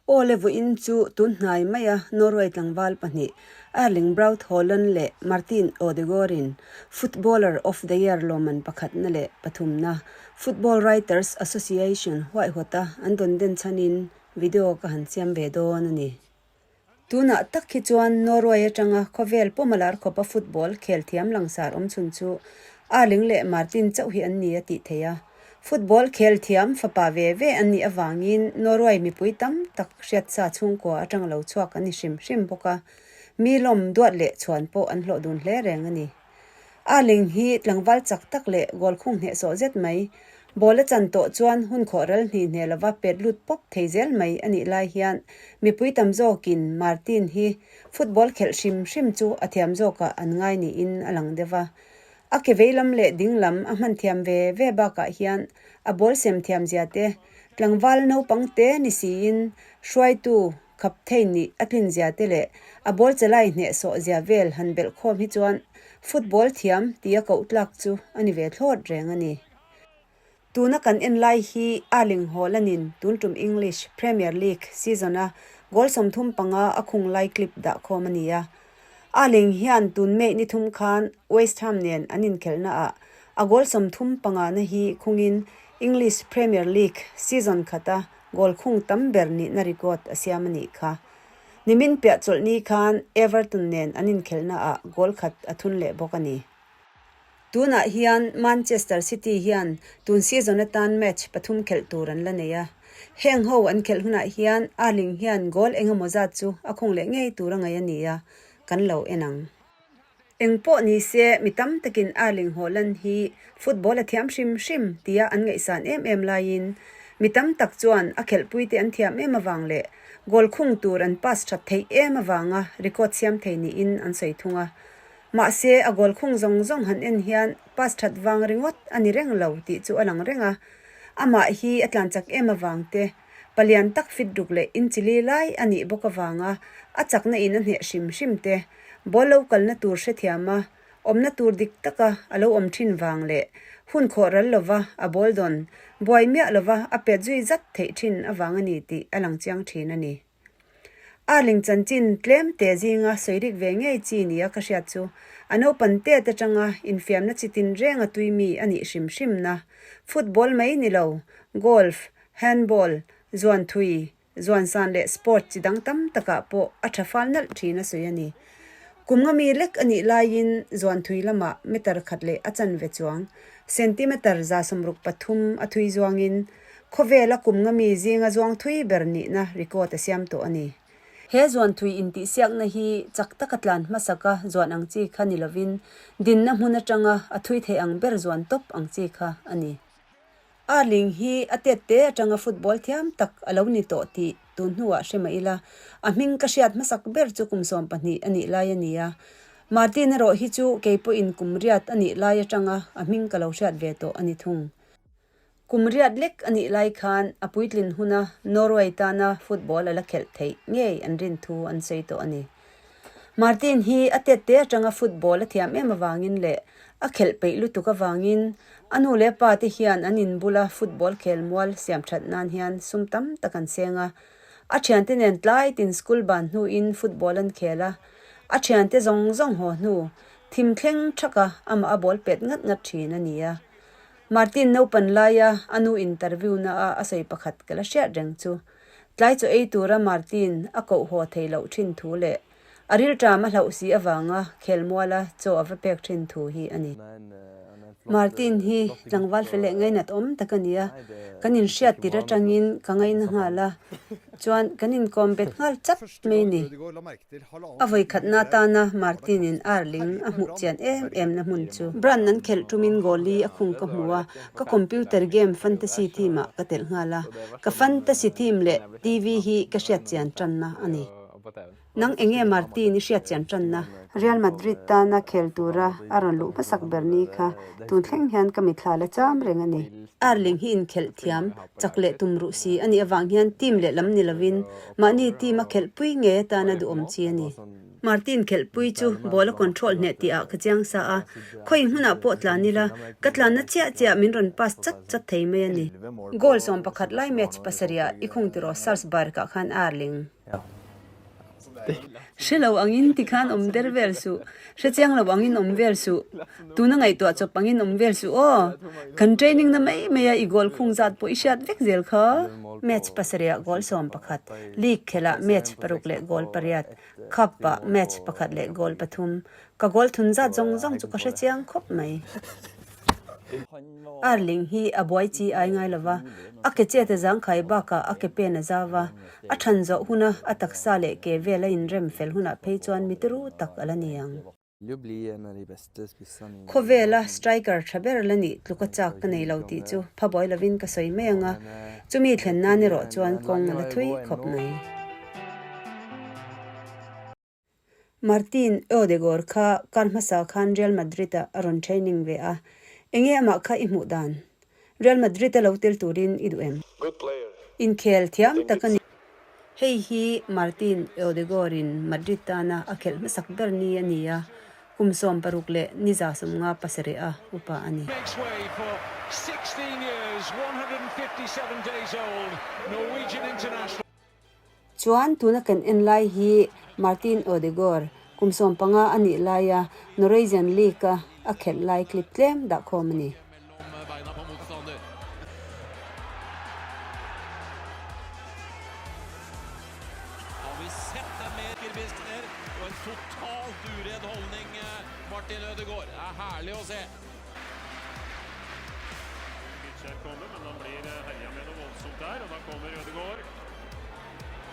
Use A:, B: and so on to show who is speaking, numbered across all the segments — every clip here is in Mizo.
A: Aw le vawiin chu tun hnai maia Norway tlangval pahnih Erling Braut Haaland leh Martin Odegaard-in Footballer of the Year lawmman pakhatna leh pathumna Football Writers Association huaihawta an dawn den chhanin video ka han siam ve dawn a ni. Tunah tak hi chuan Norway atanga khawvel pawm a lar khawpa football khel thiam langsar awm chhun chu Erling leh Martin chauh hi an ni a tih theih a. Football khel thiam fapa ve ve an nih avangin Norway mipui tam tak hriatsa chhungkua atang lo chhuak an ni hrim hrim bawk a, mi lawm duat leh chhuan pawh an hlawh dun hle reng a ni. Erling hi tlangval chak tak leh goal khung hnehsawh zet mai, ball a chan tawh chuan hun khawh ral hnih hne lova pet lut pawp thei zel mai a nih lai hian mipui tam zawkin Martin hi football khelh hrim hrim chu a thiam zawkah an ngai niin a lang deuh a. A ke vei lam leh ding lam a hman thiam ve ve bakah hian a ball sem thiam zia te, tlangval naupang te ni siin hruaitu khap thei nih a tlin zia te leh a ball chelai hnehsawh zia vel han belh khawm hi chuan football thiam tia koh tlak chu a ni ve thlawt reng a ni. Tuna kan en lai hi Erling Haaland-in tun tum English Premier League season-a goal 35 a khung lai clip dah khawm a ni a. Erling hian tun May ni thum khan West Ham nen an inkhelhnaah a goal 35 na hi khungin English Premier League season khata goal khung tam ber nihna record a siam a nih kha. Nimin piah chawlhni khan Everton nen an inkhelhnaah goal khat a thun leh bawk a ni. Tunah hian Manchester City hian tun season atan match pathum khelh tur an la nei a. Heng ho an khelh hunah hian Erling hian goal engemaw zat chu a khung leh ngei tur a ngaih a ni a, kan lo en ang. Eng pawh ni se, mi tam takin Erling Haaland hi football a thiam hrim hrim tia an ngaihsan em em laiin mi tam tak chuan a khelhpuite an thiam em avang leh goal khung tur an pass that theih em avanga record siam thei niin an sawi thung a. Mahse, a goal khung zawng zawng han en hian pass that vang ringawt a ni reng lo tih chu a lang reng a. Amah hi a tlan chak em avang te, palian tak fit ruk leh inchili lai a nih bawk avanga a chakna in a hneh hrim hrim te, ball lo kalna tur hrethiam a, awmna tur dik taka a lo awm thin vang leh hun khawh ral lova a ball dawn buai miah lova a pet zui zat theih thin avang a ni tih a lang chiang thin a ni. Arling chanchin tlem te zinga sawi rik ve ngei chi nia ka hriat chu a naupan tet atanga infiamna chi tinreng a tui mi a nih hrim hrimna. Football mai ni lo, golf, handball, zuan thui, zuan san leh sport chi dang tam takah pawh a tha fal nalh thin a sawi a ni. Kum nga mi lek a nih laiin zuan thui lamah meter khat leh a chanve chuang, centimeter 163 a thui zuangin Khawvela kum nga mi zinga zuang thui ber nihna record a siam tawh a ni. He zuan thui intihsiakna hi chak taka tlan hmasaka zuan ang chi kha ni lovin dinna hmun atanga a thui thei ang ber zuan tawp ang chi kha a ni. Arling hi a tet te atanga football thiam tak a lo ni tawh tih tun hnuah hre mah ila, a hming ka hriat hmasak ber chu kum 12 a nih lai a ni a. Martin erawh hi chu kei pawhin kum riat a nih lai atanga a hming ka lo hriat ve tawh a ni thung. Kum riat lek a nih lai khan a puitlin huna Norway tana football a la khelh theih ngei an rin thu an sawi tawh a ni. Martin hi a tet te atanga football a thiam em avangin leh a khelh peih lutuk avangin a nu leh pa te hian an in bula football khel mual siam that nan hian sum tam tak an seng a. A thiante nen tlai tin school ban hnuin football an khel a, a thiante zawng zawng haw hnu thim thleng thaka amah a ball pet ngat ngat thin a ni a. Martin naupan laia a nu interview na a a sawi pakhat ka la hriat reng chu. Tlai chaw ei tura Martin a koh haw thei loh thin thu leh a rilṭam a hlauh si avanga khelmuala chaw a va pek thin thu hi a ni. Martin hi tlangval fel leh ngainat awm tak a ni a, kan inhriat tir atangin ka ngaina nghal a, chuan kan inkawm bet nghal chat mai ni. A vawikhatna atana Martin-in Erling a hmuh chian em em na hmun chu. Brand an khelh tumin goalie a khung ka hmu a, ka computer game fantasy team ah ka telh nghal a, ka fantasy team leh TV hi ka hriat chian tanna a ni. Nang enge Martin i hriat chian tanna? Real Madrid tana khel tura a rawn luh hmasak ber ni kha tun thleng hian ka mithla la cham reng a ni. Erling hi inkhelh thiam, chak leh tum ruh si a nih avang hian team lehlam ni lovin mahni team a khelh pui ngei atana duhawm chi a ni. Martin khelhpui chu ball a control hneh tih ah ka chiang sa a, khawi hmunah pawh tlan ila, ka tlanna chiah chiah min rawn pass chat chat thei mai a ni. Goal 11 lai match pasarih ah i khung tiraw Salzburg ah khan Erling. Hre lo angin tikhan awm der vel suh, hre chiang lo angin awm vel suh, tuna ngaihtuah chawp angin awm vel suh aw. Kan training na mai mai a i goal khung zat pawh i hriat vek zel kha. Match pasarih ah goal 11, league khelh ah match paruk leh goal pariat, cup ah match pakhat leh goal pathum. Ka goal thun zat zawng zawng chu ka hre chiang khawp mai. Erling hi a buai chi ai ngai lo va, a ke chet a zangkhai bakah a ke pen a zau va, a than zawh huna a taksa leh ke vel a inrem fel hunah phei chuan mi tiru tak a la ni ang. Khawvela striker tha ber la nih tluka chak ka nei lo tih chu pha buai lovin ka sawi mai ang a, chumi thlen nan erawh chuan kawng a la thui khawp mai. Martin Odegaard kha kar hmasa khan Real Madrid ah a rawn training ve a, enge amah kha i hmuh dan? Real Madrid a lo tel turin i duh em? Inkhel thiam tak a ni. Hei hi Martin Odegaard in Madrid tana a khelh hmasak ber ni a ni a, kum 16 ni 57 a upa a ni. Chuan tuna kan en lai hi Martin Odegaard kum 15 a nih laia Norwegian League-a a khelh lai clip tlem dah khawm a ni.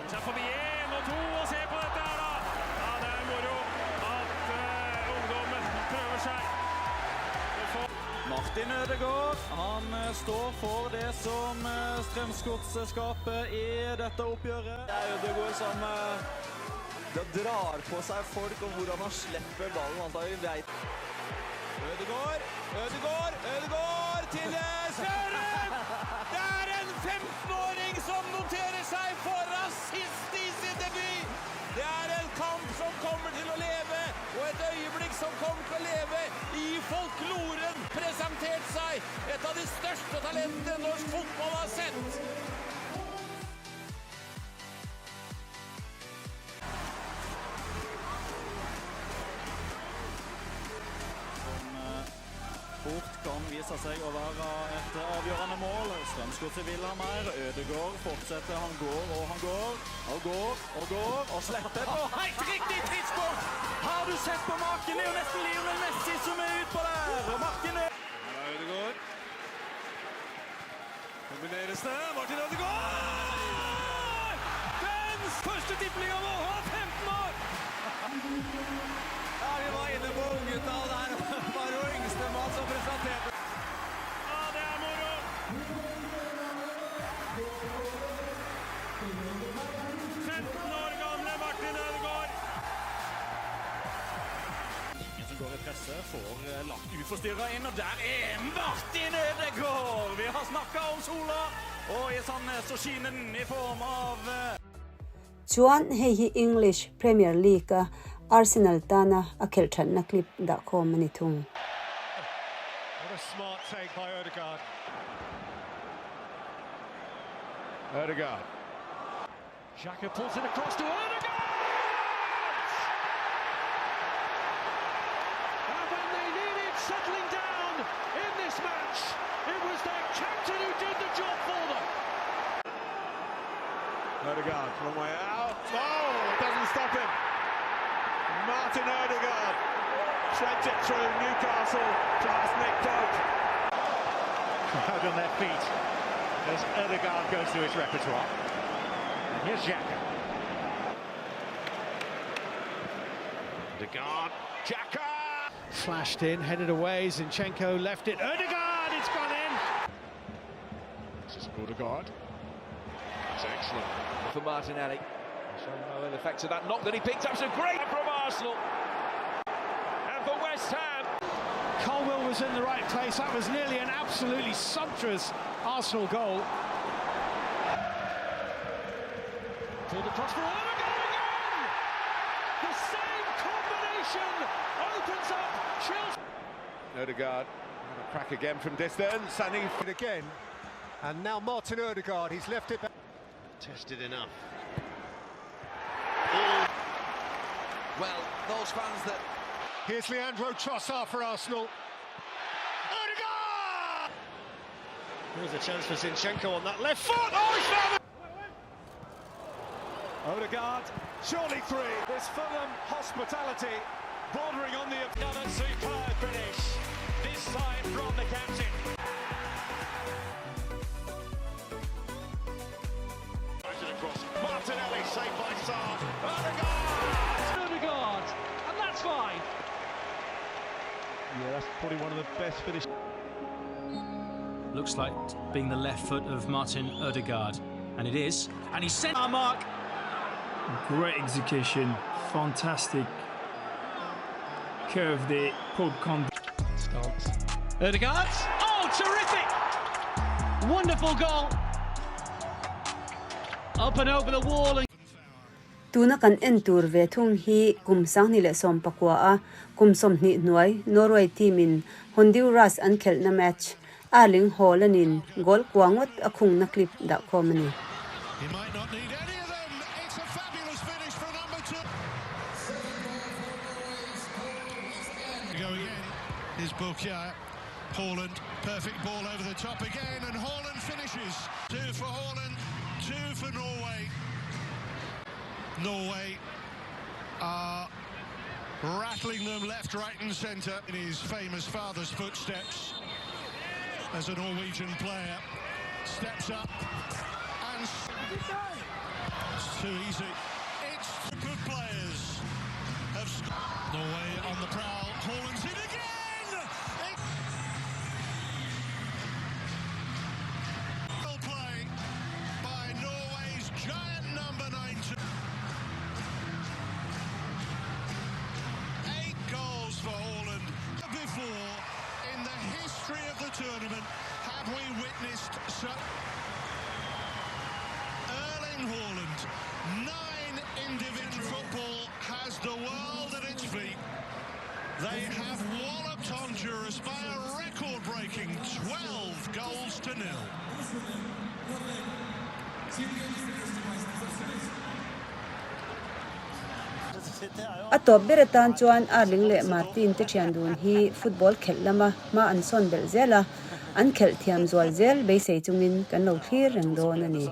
B: Kommer seg forbi én og to, og se på dette her, da! Ja, det er moro at ungdommen prøver seg.
C: Martin Ødegaard, han står for det som Strømsgodset skaper i dette oppgjøret.
D: Det er Ødegaard som da drar på seg folk, og hvordan han slipper ballen antagelig veit.
B: Ødegaard, Ødegaard, Ødegaard til Søren! Det er en 15-åring som noterer seg for assist i sin debut! Det er en kamp som kommer til å leve, og et øyeblikk som kommer til å leve i folkloren. Presentert seg et av de største talentene norsk fotball har sett.
C: Som fort kan vise seg å være et avgjørende mål. Strømsgodset vil ha mer. Ødegaard fortsetter. Han går og han går og går og går og slipper på helt riktig tidspunkt! Har du sett på maken? Det er jo nesten Lionel Messi som er utpå der! Og Martin
B: Her er Ødegaard. Kombineres det. Martin Ødegaard! Den første tippeligamål! Han er 15 år!
D: Ja, vi var inne på unggutta, og der var jo yngstemann som presenterte.
B: Ja, det er moro! 15 år gamle Martin Ødegaard.
C: Ingen som går i presse, får lagt uforstyrra inn, og der er Martin Ødegaard! Vi har snakka om sola, og i Sandnes så skinner den i form av
A: Chuan hei hi English Premier League-a Arsenal tana a khelh thatna clip dah khawm a ni thung.
B: What a smart take by Ødegaard. Ødegaard. Xhaka pulls it across to Ødegaard! And when they needed settling down in this match, it was their captain who did the job for them. Ødegaard, long way out. Oh, it doesn't stop him. Martin Ødegaard threads it through Newcastle past Nick Pope.
E: Crowd on their feet as Ødegaard goes through his repertoire. And here's Xhaka. Ødegaard, Xhaka! Flashed in, headed away, Zinchenko left it. Ødegaard, it's gone in!
B: This is Ødegaard. That's excellent.
D: For Martinelli. Showing no ill effects of that knock that he picked up. So great from Arsenal.
B: And for West Ham.
E: Colwill was in the right place. That was nearly an absolutely sumptuous Arsenal goal.
B: Pulled across for Ødegaard again! The same
E: possession opens up Chelsea.
B: Odegaard, a crack again from distance, and he
E: again. And now Martin Odegaard, he's left it back.
F: Tested enough.
B: Well, those fans that
E: Here's Leandro Trossard for Arsenal. Odegaard!
F: Here's a chance for Zinchenko on that left foot. Oh, he's found it!
C: Odegaard, surely three. This Fulham hospitality bordering on the... Another superb finish, this time from the captain.
E: Across. Martinelli saved by Sarr. Odegaard!
G: Odegaard, and that's fine.
F: Yeah, that's probably one of the best finishes.
H: Looks like being the left foot of Martin Odegaard, and it is. And he sent our mark.
I: Great execution, fantastic curve there, Pope con.
G: Stance. Odegaard. Oh, terrific! Wonderful goal. Up and over the wall and.
A: Tuna kan en tur ve thung hi kum 2019 a kum 20 hnuai Norway team in Honduras an khelhna match Erling Haaland in goal kua ngawt a khungna clip dah khawm a ni.
E: He might not need any of them. It's a fabulous finish for number two. Go again is Bukia. Haaland, perfect ball over the top again, and Haaland finishes. Two for Haaland, two for Norway. Norway are rattling them left, right and centre in his famous father's footsteps as a Norwegian player steps up and it's too easy. It's good players have scored. Norway on the prowl. Haaland's in again. Well play by Norway's giant number 19. 8 goals for Haaland. Before in the history of the tournament have we witnessed such. Erling Haaland, 9 individual football has the world at its feet. They have walloped Honduras by a record-breaking 12 goals to nil.
A: A tawp ber atan chuan Erling leh Martin te thian dun hi football khelh lama hma an sawn belh zel a, an khelh thiam zual zel beisei chungin kan lo thlir reng dawn a ni.